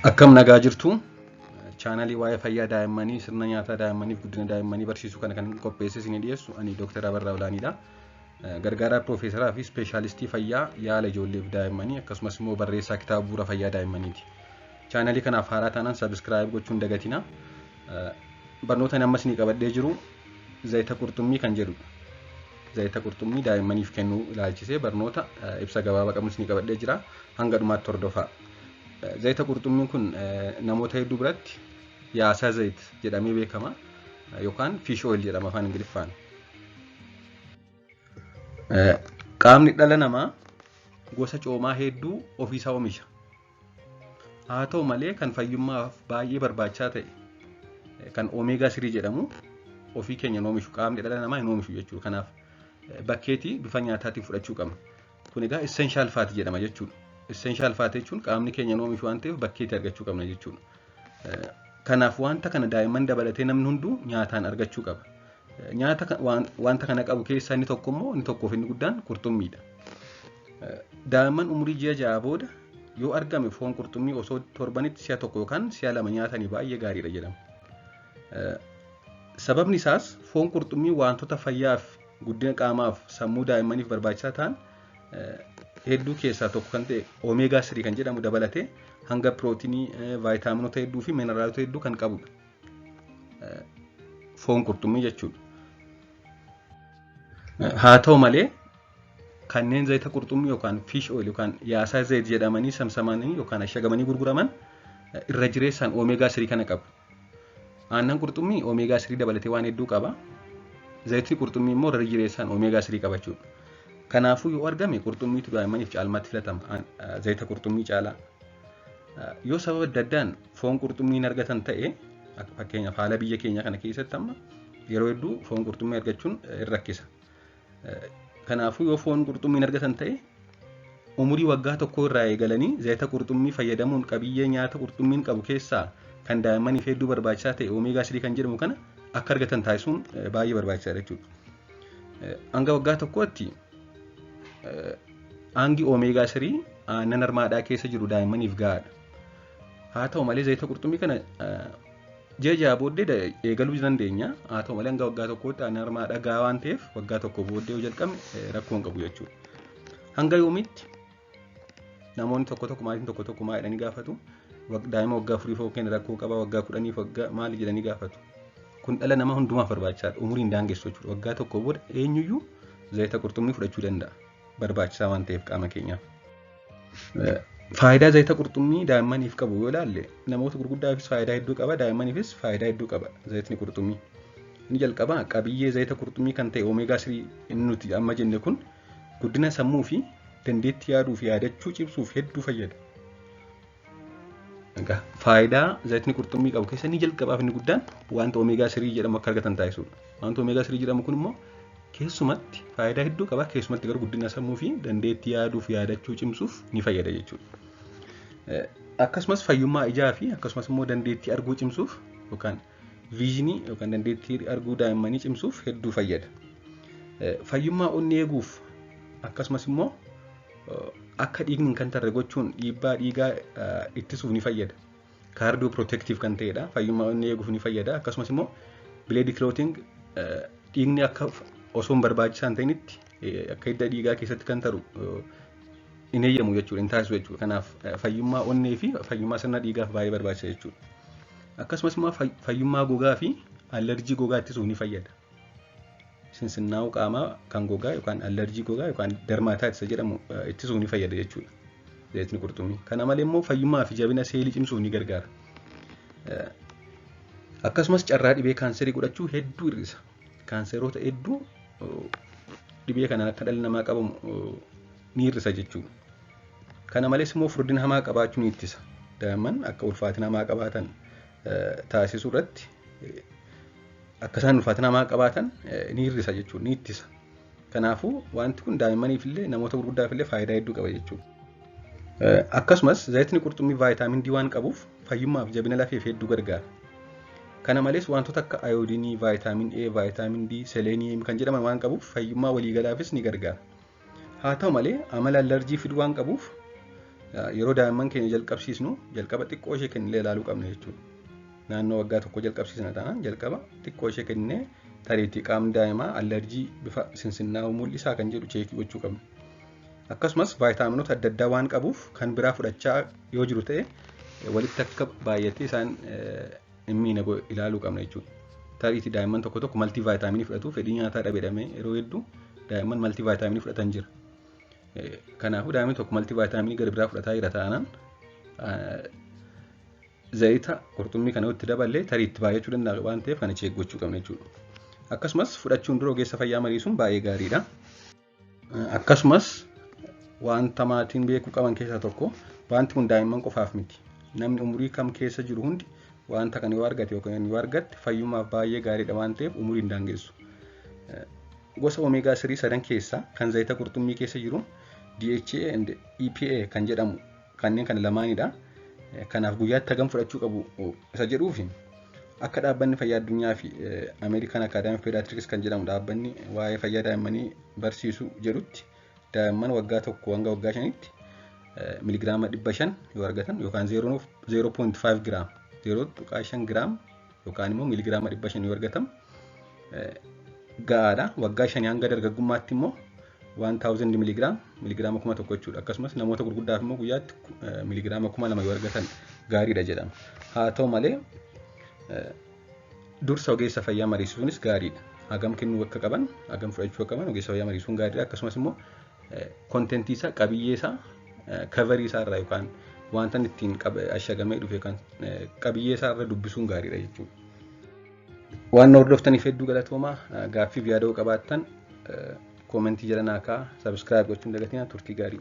Akkam nagaa jirtu? Chaanalii waa'ee fayyaa daa'immanii, sirna nyaataa daa'immaniif guddina daa'immanii barsiisuu kana kan qopheesse isinii dhiyeessu ani Dooktar Abarraa Olaaniidha. Gargaaraa Piroofeesaraa fi Ispeeshaalistii fayyaa yaala ijoolleef daa'immanii akkasumas immoo barreessaa kitaaba bu'uura fayyaa daa'immaniiti. Chaanalii kanaaf haaraa taanaan subscribe gochuun dagatina. Barnoota ani amma isinii qabadhee jiru zayita qurxummii kan jedhudha. Zayita qurxummii daa'immaniif kennuu ilaalchisee barnoota ibsa gabaabaa qabnu isinii qabadhee jira. Hanga dhumaatti hordofaa. Zayita qurxummiin kun namoota hedduu biratti yaasaa zayit jedhamee beekama yookaan fish oil jedhama afaan Ingiliffaan. Qaamni dhala namaa gosa coomaa hedduu ofiisaa oomisha. Haa ta'u malee kan fayyummaaf baay'ee barbaachisaa ta'e kan omega 3 jedhamu ofii keenya hin oomishu, qaamni dhala namaa hin oomishu jechuudha. Kanaaf bakkeetii bifa nyaataatiin fudhachuu qabna. Kun egaa essential fat jedhama jechuudha. Essential fat jechuun qaamni keenya hin oomishu waan ta'eef bakkeetii argachuu qabna jechuudha. Kanaaf wanta kana daa'imman dabalatee namni hunduu nyaataan argachuu qaba. Nyaata wanta kana qabu keessaa inni tokko immoo inni tokkoof inni guddaan qurxummiidha. Daa'imman umurii ji'a 6 booda yoo argame foon qurxummii osoo torbanitti si'a tokko yookaan si'a lama nyaatanii baay'ee gaariidha jedhama. Sababni isaas foon qurxummii wantoota fayyaaf, guddina qaamaaf, sammuu daa'immaniif barbaachisaa ta'an hedduu keessaa tokko kan ta'e omega 3 kan jedhamu dabalatee hanga pirootinii, vaayitaaminoota hedduu fi mineraalota hedduu kan qabudha. Foon qurxummii jechuudha. Haa ta'u malee kanneen zayita qurxummii yookaan fish oil yookaan yaasaa zayit jedhamanii samsamanii yookaan ashagamanii gurguraman irra jireessaan omega 3 kana qabu. Aannan qurxummii omega 3 dabalatee waan hedduu qaba. Zayitni qurxummii immoo irra jireessaan omega 3 qaba jechuudha. Kanaafuu yoo argame qurxummiitu daa'immaniif caalmaatti filatama zayita qurxummii caalaa. Yoo sababa adda addaan foon qurxummii hin argatan ta'e, fakkeenyaaf haala biyya keenyaa kana keessatti amma yeroo hedduu foon qurxummii argachuun hin rakkisa. Kanaafuu yoo foon qurxummii hin argatan ta'e umurii waggaa tokko irraa eegalanii zayita qurxummii fayyadamuun qabiyyee nyaata qurxummiin qabu keessaa kan daa'immaniif hedduu barbaachisaa ta'e omega 3 kan jedhamu kana akka argatan taasisuun baay'ee barbaachisaadha jechuudha. Hanga waggaa tokkootti hangi omega 3 aannan harmaadhaa keessa jiru daa'immaniif gahaadha. Haa ta'u malee zayita qurxummii kana ji'a 6 booddee eegaluu dandeenya. Haa ta'u malee hanga waggaa tokkootti aannan harmaadhaa gahaa waan ta'eef waggaa tokko booddee yoo jalqabne rakkoo hin qabu jechuudha. Hanga yoomitti? Namoonni tokko tokko, maatiin tokko tokko maal jedhanii gaafatu? Daa'ima waggaa 4 fa'uu kenna rakkoo qaba, waggaa 10f waggaa maali jedhanii gaafatu. Kun dhala namaa hundumaaf barbaachisaadha. Umuriin daangessu jechuudha. Waggaa tokko booda eenyuyyuu zayita qurxummii fudhachuu danda'a. Barbaachisaa waan ta'eef qaama keenyaaf. Faayidaa zayita qurxummii daa'immaniif qabu yoo ilaalle, namoota gurguddaafis faayidaa hedduu qaba, daa'immaniifis faayidaa hedduu qaba zayitni qurxummii. Inni jalqabaa qabiyyee zayita qurxummii kan ta'e omega 3 inni nuti amma jenne kun guddina sammuu fi dandeettii yaaduu fi yaadachuu cimsuuf hedduu fayyada. Egaa faayidaa zayitni qurxummii qabu keessa inni jalqabaaf inni guddaan wanta omega 3 jedhamu akka argatan taasisuudha. Wanta omega 3 jedhamu kun immoo keessumatti faayidaa hedduu qaba. Keessumatti garuu guddina sammuu fi dandeettii yaaduu fi yaadachuu cimsuuf ni fayyada jechuudha. Akkasumas fayyummaa ijaa fi akkasumas immoo dandeettii arguu cimsuuf yookaan viizinii yookaan dandeettii arguu daa'immanii cimsuuf hedduu fayyada. Fayyummaa onnee eeguuf akkasumas immoo akka dhiigni hin kantarre gochuun dhiibbaa dhiigaa ittisuuf ni fayyada. Cardio protective kan ta'edha. Fayyummaa onnee eeguuf ni fayyada. Akkasumas immoo blood clotting, dhiigni akka osoo hin barbaachisaa hin ta'initti akka hidda dhiigaa keessatti kan taru hin eeyyamu jechuudha, hin taasisu jechuudha. Kanaaf fayyummaa onnee fi fayyummaa sirna dhiigaaf baay'ee barbaachisa jechuudha. Akkasumas immoo fayyummaa gogaa fi allerjii gogaa ittisuuf ni fayyada. Sinsinnaa'uu qaamaa kan gogaa yookaan allerjii gogaa yookaan dermatitis jedhamu ittisuuf ni fayyada jechuudha. Zayitni qurxummii. Kana malee immoo fayyummaa fi jabina seelii cimsuuf ni gargaara. Akkasumas carraa dhibee kaanserii godhachuu hedduu hir'isa. Kaanseroota hedduu dhibee kanaan akka dhalli namaa qabamu ni hir'isa jechuudha. Kana malees immoo furdina hamaa qabaachuu ni ittisa. Daa'imman akka ulfaatina hamaa qabaatan taasisuu irratti akka isaan ulfaatina hamaa qabaatan ni hir'isa jechuudha, ni ittisa. Kanaafuu wanti kun daa'immaniif illee namoota gurguddaaf illee faayidaa hedduu qaba jechuudha. Akkasumas zayitni qurxummii vaayitaamin D waan qabuuf fayyummaaf jabina lafeef hedduu gargaara. Kana malees wantoota akka ayoodiinii, vaayitaamin A, vaayitaamin D, seleeniyeem kan jedhaman waan qabuuf fayyummaa waliigalaafis ni gargaara. Haa ta'u malee amala allerjii fiduu waan qabuuf Yeroo daa'imman keenya jalqabsiisnu jalqaba xiqqoo ishee kennee ilaaluu qabna jechuudha. Naannoo waggaa 1 jalqabsiisna taanaan jalqaba xiqqoo ishee kennee tariitii qaamni daa'imaa allerjii bifa sinsinnaa'uu mul'isaa kan jedhu check gochuu qabna. Akkasumas vaayitaaminoota adda addaa waan qabuuf kan biraa fudhachaa yoo jiru ta'e walitti akka baay'atee isaan hin miine ilaaluu qabna jechuudha. Tariitii daa'imman tokko tokko multivitaminii fudhatu, fedhii nyaataa dhabe yeroo hedduu daa'imman multivitaminii fudhatan jira. Kanaafuu daa'imni tokko multivitaminii gara biraa fudhataa jira taanaan zayita qurxummii kana itti daballee tarii itti baay'achuu danda'a waan ta'eef kana check gochuu qabna jechuudha. Akkasumas fudhachuun dura ogeessa fayyaa mariisuun baay'ee gaariidha. Akkasumas wanta maatiin beekuu qaban keessaa tokko, wanti kun daa'imman qofaaf miti. Namni umurii kam keessa jiru hundi wanta kana yoo argate yookaan yoo argatte fayyummaaf baay'ee gaariidha waan ta'eef umurii hin daangessu. Gosa omega 3 sadan keessaa kan zayita qurxummii keessa jiru DHA and EPA kan jedhamu kanneen kana lamaanidha. Kanaaf guyyaatti hagam fudhachuu qabu isa jedhuufi akka Dhaabbanni Fayyaa Addunyaa fi American Academy of Pediatrics kan jedhamu, dhaabbanni waa'ee fayyaa daa'immanii barsiisu jedhutti, daa'imman waggaa 1 hanga waggaa 5tti miligiraama 500 yoo argatan yookaan 0.5 giraam, 0.5 giraam yookaan immoo miligiraama 500 yoo argatan ga'aadha. Waggaa 5 hanga dargaggummaatti immoo 1000 miligiraam, miligiraama 1000 jechuudha. Akkasumas namoota gurguddaaf immoo guyyaatti miligiraama 2000 yoo argatan gaariidha jedhama. Haa ta'u malee dursa ogeessa fayyaa mariisuunis gaariidha. Hagam kennuu akka qaban, hagam fudhachuu akka qaban ogeessa fayyaa mariisuun gaariidha. Akkasumas immoo contentii isaa, qabiyyee isaa coverii isaa irraa yookaan wanta ittiin ashagamee dhufe kan qabiyyee isaa irra dubbisuun gaariidha jechuudha. Waan hordoftaniif hedduu galatoomaa. Gaaffiif yaada qabaattan commentii jala naa kaa'aa. Subscribe gochuun dagatinaa. Turtii gaarii.